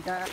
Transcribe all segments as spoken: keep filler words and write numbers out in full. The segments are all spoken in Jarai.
Ơ.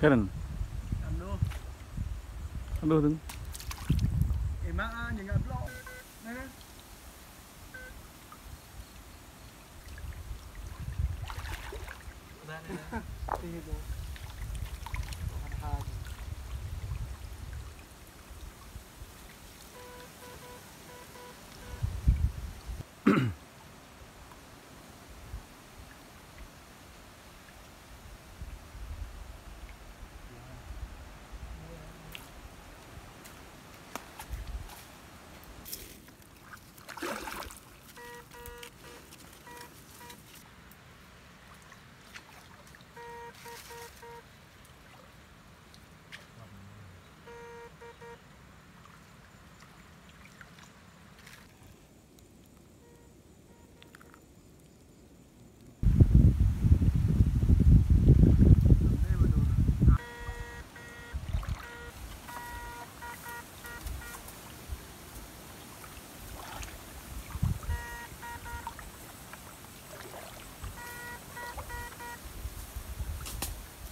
Keren. Aduh, tuh.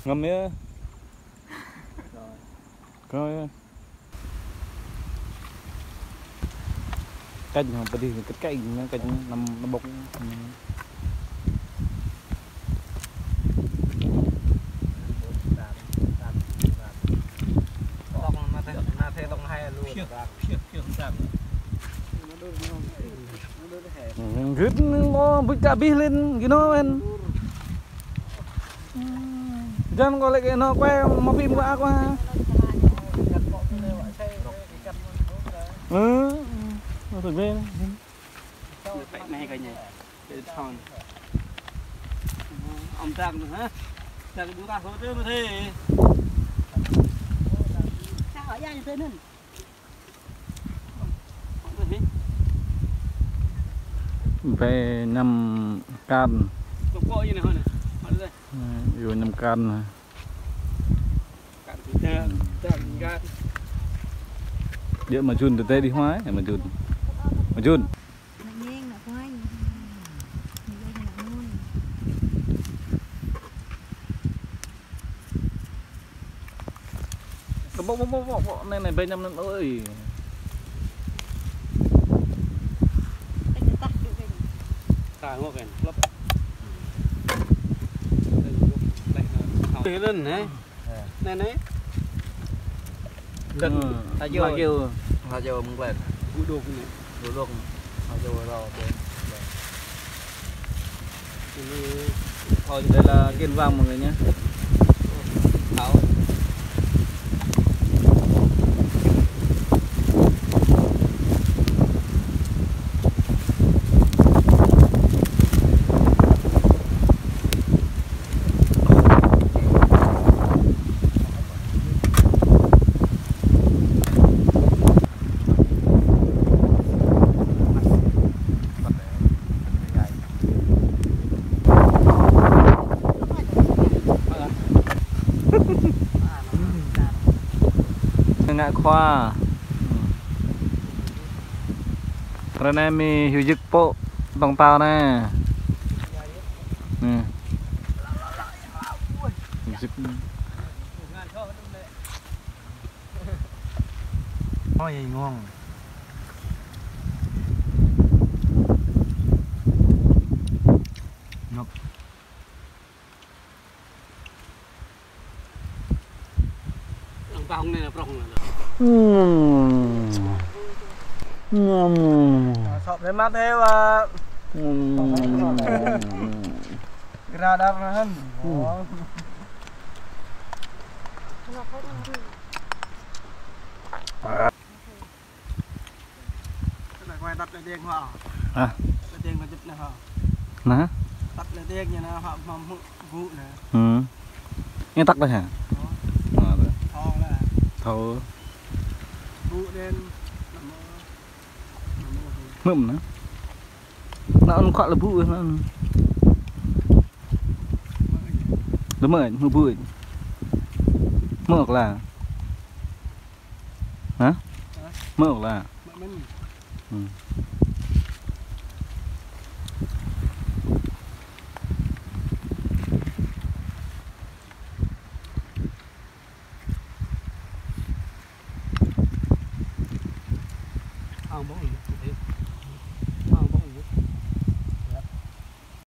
Ngâm yơh. Rồi. Kênh hả, bơ đi, kênh, kênh, kênh năm, năm bốc. Gưt lo bưč ta bih lên, gino en. Jan kơ lĕ kơ nao kuai, mă phim kơ aku ha. Ơ, ơ, tui bê. Pek neh kơ ñe. Pek thon. Ôm tang ha. Tang du ka hô tơ mă thê. Sao ở đây tơ nên. Ƀơi năm kan. Ơ, ƀơi năm kan. Điă mă jun tơ tê đi hoai, mă jun. Mă jun. Bŏk, bŏk, bŏk, bŏk, bŏk. Anai, anai, ƀơi năm anŭn, ơi. Ta ngŏ kĕn, klăp. Tê lĕn, hă? Anai, anai. Lĕn, ta jơ. Ta jơ. Ta jơ mơ̆ng lĕn. Gŭ đôk anai. Gŭ đôk. Ta jơ rao, ƀơi. Thôi, đây là Kiên Vang mọi người nhé. Thảo. Ngă khua. Ră anai mĭn hyu jik pô tong tao anai. Nè. Hyu jik. Ôi, ngon. Ngập. Ang pahong na prong na. Hmm. Hmm. Sop rơma tơ wa. Hmm. Gra đar na hăn. Hmm. Tăp lĕ quay tăp lĕ đeng hŏ. Hă? Lĕ đeng kơ jĭt na hŏ. Nah. Tăp lĕ đeng ñu na hŏ mă hmư̆ gŭ na. Hmm. Ñu tăp lĕ hă? Hŏ. Hă, tăp. Thâo lĕ. Thâo. Gŭ đen. Hmư̆ na. Na ôn khuă lĕ ƀu na. Lĕ mơ̆, hmư̆ ƀu. Hmư̆ kla. Hă? Hă? Mơ̆ la. Mơ̆ mơ̆n. Hmm. Ang bông.